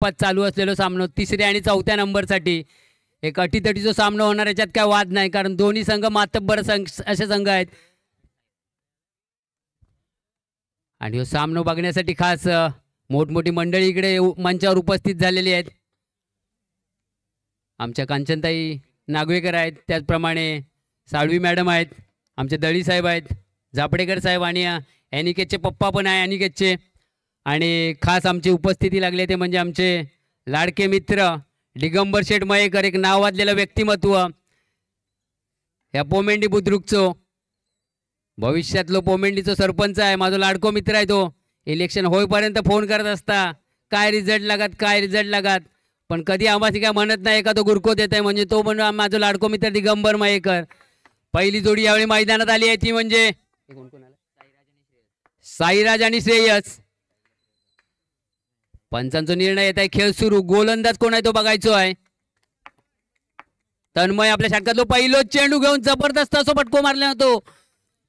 चालू असलेलो सामनो तिसऱ्या आणि चौथ्या नंबरसाठी एक अटीतटीचा सामना होणार, याच्यात काय वाद नाही, कारण दोन्ही संघ मातब्बर संघ असे संघ आहेत. आणि हो सामना बघण्यासाठी खास मोठमोठी मंडळी इकडे मंचावर उपस्थित झालेली आहेत. आमच्या कांचनताई नागवेकर आहेत, त्याचप्रमाणे साळवी मॅडम आहेत, आमचे दळी साहेब आहेत, झापडेकर साहेब आणि अनिकेतचे पप्पा पण आहे अनिकेतचे. आणि खास आमची उपस्थिती लागली ते म्हणजे आमचे लाडके मित्र दिगंबर शेठ मयेकर, एक नावाजलेलं व्यक्तिमत्व या पोमेंडी बुद्रुकचो, भविष्यातलो पोमेंडीचो सरपंच आहे, माझा लाडको मित्र आहे तो. इलेक्शन होईपर्यंत फोन करत असता, काय रिझल्ट लागत काय रिझल्ट लागत, पण कधी आम्हाला काय म्हणत नाही, एका तो गुरको देत आहे, म्हणजे तो पण माझा लाडको मित्र दिगंबर मयेकर. पहिली जोडी यावेळी मैदानात आली आहे ती म्हणजे साईराज आणि श्रेयस. पंचांचा निर्णय येत आहे, खेळ सुरू. गोलंदाज कोण आहे तो बघायचो आहे. तन्मय आपल्या षटकातलो पहिलो चेंडू घेऊन जबरदस्त असो फटको मारला होतो,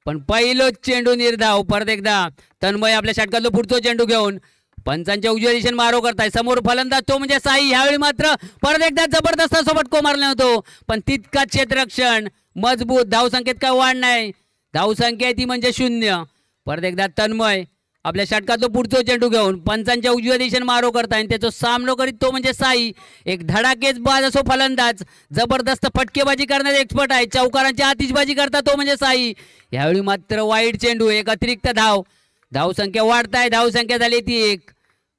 पण पहिलो चेंडू निर्धाव. परत एकदा तन्मय आपल्या षटकातलो पुढचो चेंडू घेऊन पंचांच्या उजव्या दिशेने मारो करताय. समोर फलंदाज तो म्हणजे साई. ह्यावेळी मात्र परत एकदा जबरदस्त असो फटको मारला होतो, पण तितका क्षेत्ररक्षण मजबूत. धावसंख्येत काय वाढ नाही, धावसंख्या आहे ती म्हणजे 0. परत एकदा तन्मय आपल्या षटकातलो पुढचो चेंडू घेऊन पंचांच्या उजव्या दिशेने मारो करताय आणि त्याचा सामना करीत तो म्हणजे साई. एक धडाकेच बाज असो फलंदाज, जबरदस्त फटकेबाजी करण्यात एक्सपर्ट आहे, चौकारांची आतिषबाजी करता तो म्हणजे साई. यावेळी मात्र वाईट चेंडू, एक अतिरिक्त धाव. धावसंख्या वाढताय, धावसंख्या झाली ती 1.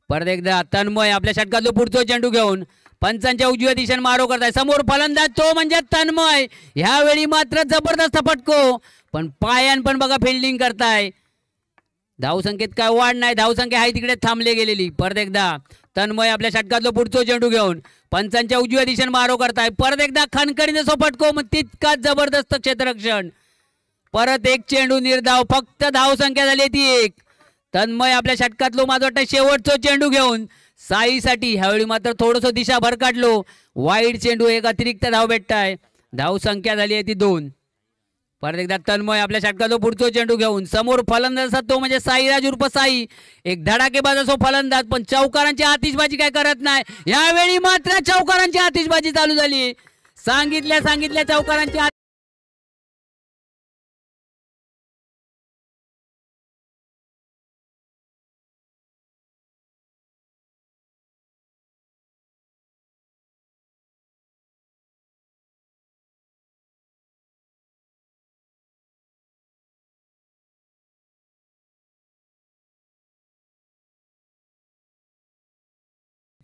परत एकदा तन्मय आपल्या षटकातलो पुढचो चेंडू घेऊन पंचांच्या उजव्या दिशेने मारो करताय. समोर फलंदाज तो म्हणजे तन्मय. ह्यावेळी मात्र जबरदस्त फटको, पण पायान पण बघा फिल्डिंग करताय. धावसंख्येत काय वाढ नाही, धावसंख्या आहे तिकडे थांबले गेलेली. परत एकदा तन्मय आपल्या षटकातलो पुढचो चेंडू घेऊन पंचांच्या उजव्या दिशेने मारो करताय. परत एकदा खणखणीने फटको, मग तितकाच जबरदस्त क्षेत्ररक्षण. परत एक चेंडू निर्धाव, फक्त धावसंख्या झाली ती 1. तन्मय आपल्या षटकातलो माझं वाटतं शेवटचो चेंडू घेऊन साईसाठी. ह्यावेळी मात्र थोडंसं दिशा भरकाटलो, वाईट चेंडू, एक अतिरिक्त धाव भेटताय. धावसंख्या झाली आहे ती 2. परत एकदा तन्मय आपल्या षटकातलो पुढचो चेंडू घेऊन समोर फलंदाज तो म्हणजे साईराज उर्फ साई. एक धडाकेबाज असो फलंदाज, पण चौकारांची आतिषबाजी काय करत नाही. यावेळी मात्र चौकारांची आतिषबाजी चालू झाली. सांगितल्या सांगितल्या चौकारांची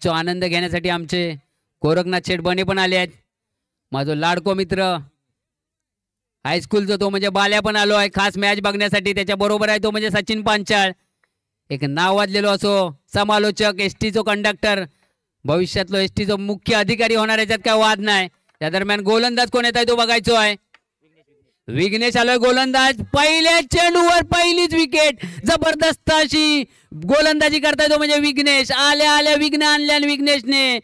आनंद घेण्यासाठी आमचे गोरखनाथ शेठ बने पण आले आहेत. माझा लाडको मित्र हायस्कूलचा तो म्हणजे बाल्या पण आलो आहे खास मॅच बघण्यासाठी. त्याच्या बरोबर आहे तो म्हणजे सचिन पांचाळ, एक नावाजलेलो असो समालोचक, एस टीचो कंडक्टर, भविष्यातलो एस टीचो मुख्य अधिकारी होणार, याच्यात काय वाद नाही. त्या दरम्यान गोलंदाज कोण येत आहे तो बघायचो आहे. विघ्नेश आलोय गोलंदाज, पहिल्या चेंडूवर पहिलीच विकेट. जबरदस्त अशी गोलंदाजी करताय तो म्हणजे विघ्नेश. आल्या आल्या विघ्न आणल्या विघ्नेशने.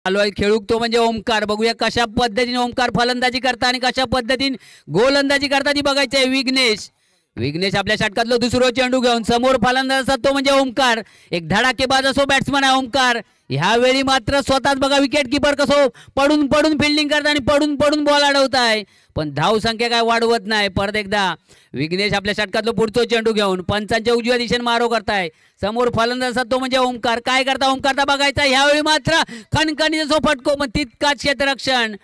आलो आहे खेळूक तो म्हणजे ओमकार. बघूया कशा पद्धतीने ओमकार फलंदाजी करता आणि कशा पद्धतीने गोलंदाजी करता ती बघायची आहे. विघ्नेश, विघ्नेश आपल्या षटकातलो दुसरो चेंडू घेऊन समोर फलंदाज असतात तो म्हणजे ओमकार. एक धडाकेबाज असो बॅट्समन आहे ओमकार. ह्यावेळी मात्र स्वतःच बघा विकेट किपर कसो पडून पडून फिल्डिंग करता आणि पडून पडून बॉल अडवताय, पण धावसंख्या काय वाढवत नाही. परत एकदा विघ्नेश आपल्या षटकातलो पुढचो चेंडू घेऊन पंचांच्या उजव्या दिशेने मारो करताय. समोर फलंदाज असतात तो म्हणजे ओमकार. काय करता ओमकारता बघायचा. ह्यावेळी मात्र खणखणीचा फटको, पण तितकाच क्षेत्ररक्षण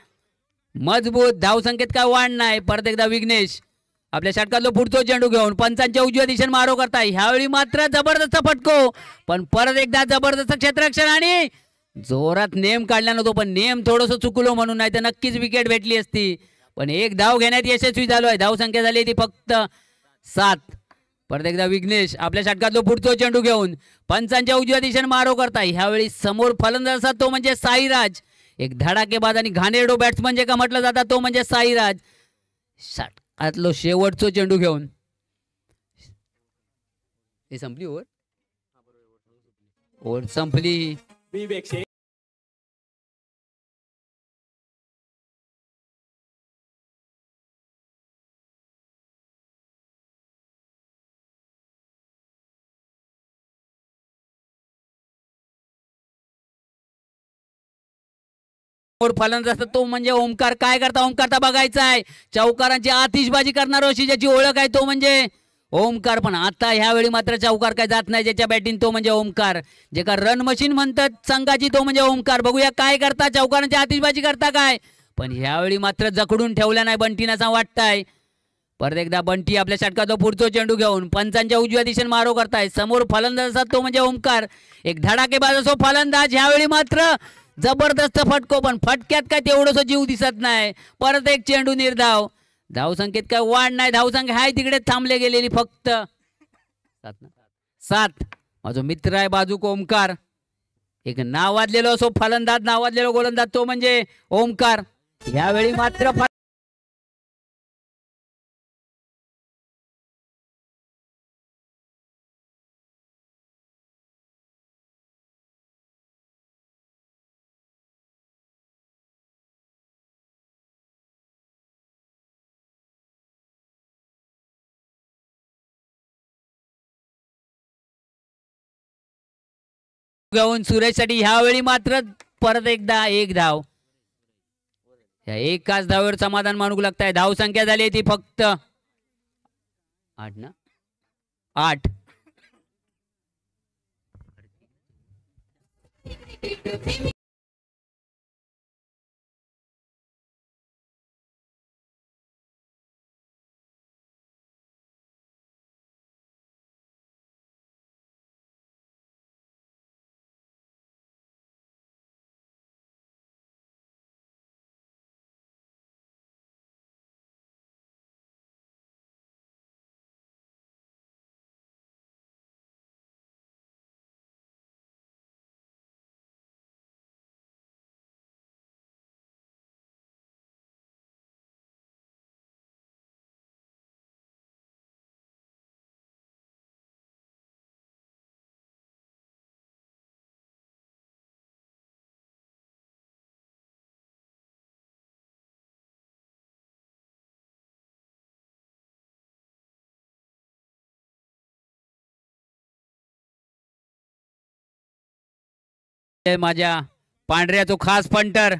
मजबूत, धावसंख्येत काय वाढ नाही. परत एकदा विघ्नेश आपल्या षटकातलो पुढचो चेंडू घेऊन पंचांच्या उजव्या दिशेने मारो करताय. ह्यावेळी मात्र जबरदस्त फटको, पण परत एकदा जबरदस्त क्षेत्ररक्षण आणि जोरात नेम काढला नव्हतो, पण नेम थोडंसं चुकलो म्हणून, नाही तर नक्कीच विकेट भेटली असती. पण एक धाव घेण्यात यशस्वी झालो आहे. धावसंख्या झाली ती फक्त 7. परत एकदा विघ्नेश आपल्या षटकातलो पुढचो चेंडू घेऊन पंचांच्या उजव्या दिशेने मारो करताय. ह्यावेळी समोर फलंदाज असतात तो म्हणजे साईराज. एक धडाकेबाज आणि घाणेरडो बॅट्समन जे का म्हटलं जातात तो म्हणजे साईराज. षटकातलो शेवटचो चेंडू घेऊन. हे संपली ओव्हर, ओव्हर संपली. फलंदाज असतो तो म्हणजे ओमकार. काय करता ओमकार बघायचा आहे. चौकारांची आतिषबाजी करणार अशी ज्याची ओळख आहे तो म्हणजे ओमकार. पण आता ह्यावेळी मात्र चौकार काय जात नाही ज्याच्या बॅटिंग तो म्हणजे ओमकार. जे का रन मशीन म्हणतात संघाची तो म्हणजे ओमकार. बघूया काय करता, चौकारांची आतिषबाजी करता काय. पण ह्यावेळी मात्र जखडून ठेवला नाही बंटीनं असं वाटतंय. परत एकदा बंटी आपल्या षटकाचा पुढचा चेंडू घेऊन पंचांच्या उजव्या दिशेने मारो करताय. समोर फलंदाज असतात तो म्हणजे ओमकार. एक धडाकेबाज असो फलंदाज. ह्यावेळी मात्र जबरदस्त फटको, पण फटक्यात काय तेवढंसं जीव दिसत नाही. परत एक चेंडू निर्धाव. धावसंख्येत काय वाढ नाही, धावसंख्या आहे तिकडे थांबले गेलेली फक्त 7 ना 7. माझा मित्र आहे बाजूक ओमकार. एक नावाजलेलो असो फलंदाज, नावाजलेलो गोलंदाज तो म्हणजे ओमकार. यावेळी मात्र घेऊन सुरेशसाठी ह्यावेळी मात्र परत एकदा एक धाव. या एकाच धावेवर समाधान मानू लागताय. धाव संख्या झाली ती फक्त 8 ना 8. माझ्या पांढऱ्याचो खास पंटर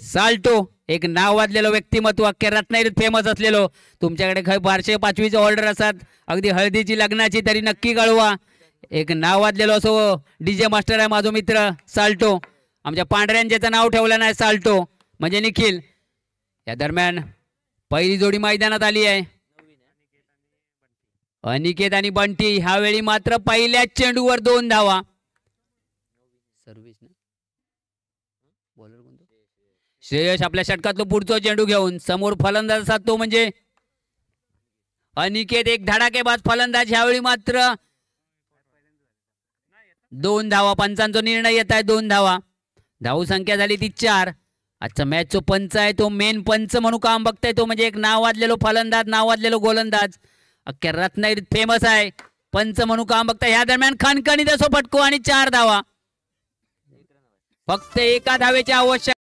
साल्टो, एक नावाजलेलो व्यक्तिमत्व, अख्ख्या रत्नागिरीत फेमस असलेलो. तुमच्याकडे खंय बारशे पाचवीचे ऑर्डर असतात अगदी हळदीची लग्नाची तरी नक्की कळवा. एक नावाजलेलो असो डीजे मास्टर आहे माझो मित्र साल्टो. आमच्या पांढऱ्यांच्याचं नाव ठेवलं नाही साल्टो म्हणजे निखिल. या दरम्यान पहिली जोडी मैदानात आली आहे, अनिकेत आणि बंटी. ह्यावेळी मात्र पहिल्याच चेंडूवर 2 धावा. सर्व्हिस ना बॉलर कोणतो श्रेयस आपल्या षटकातलो पुढचा चेंडू घेऊन समोर फलंदाज असतात तो म्हणजे अनिकेत. एक धडाकेबाज फलंदाज. ह्यावेळी मात्र 2 धावा. पंचांचा निर्णय येत आहे 2 धावा. धावसंख्या झाली ती 4. आजचा मॅचचो पंच आहे तो मेन पंच म्हणून काम बघताय तो म्हणजे एक नावाजलेलो फलंदाज, नावाजलेलो गोलंदाज, अख्ख्या रत्नागिरीत फेमस आहे. पंच म्हणून काम बघताय. ह्या दरम्यान खणखणीत असो फटको आणि 4 धावा. फक्त एका धावेची आवश्यक.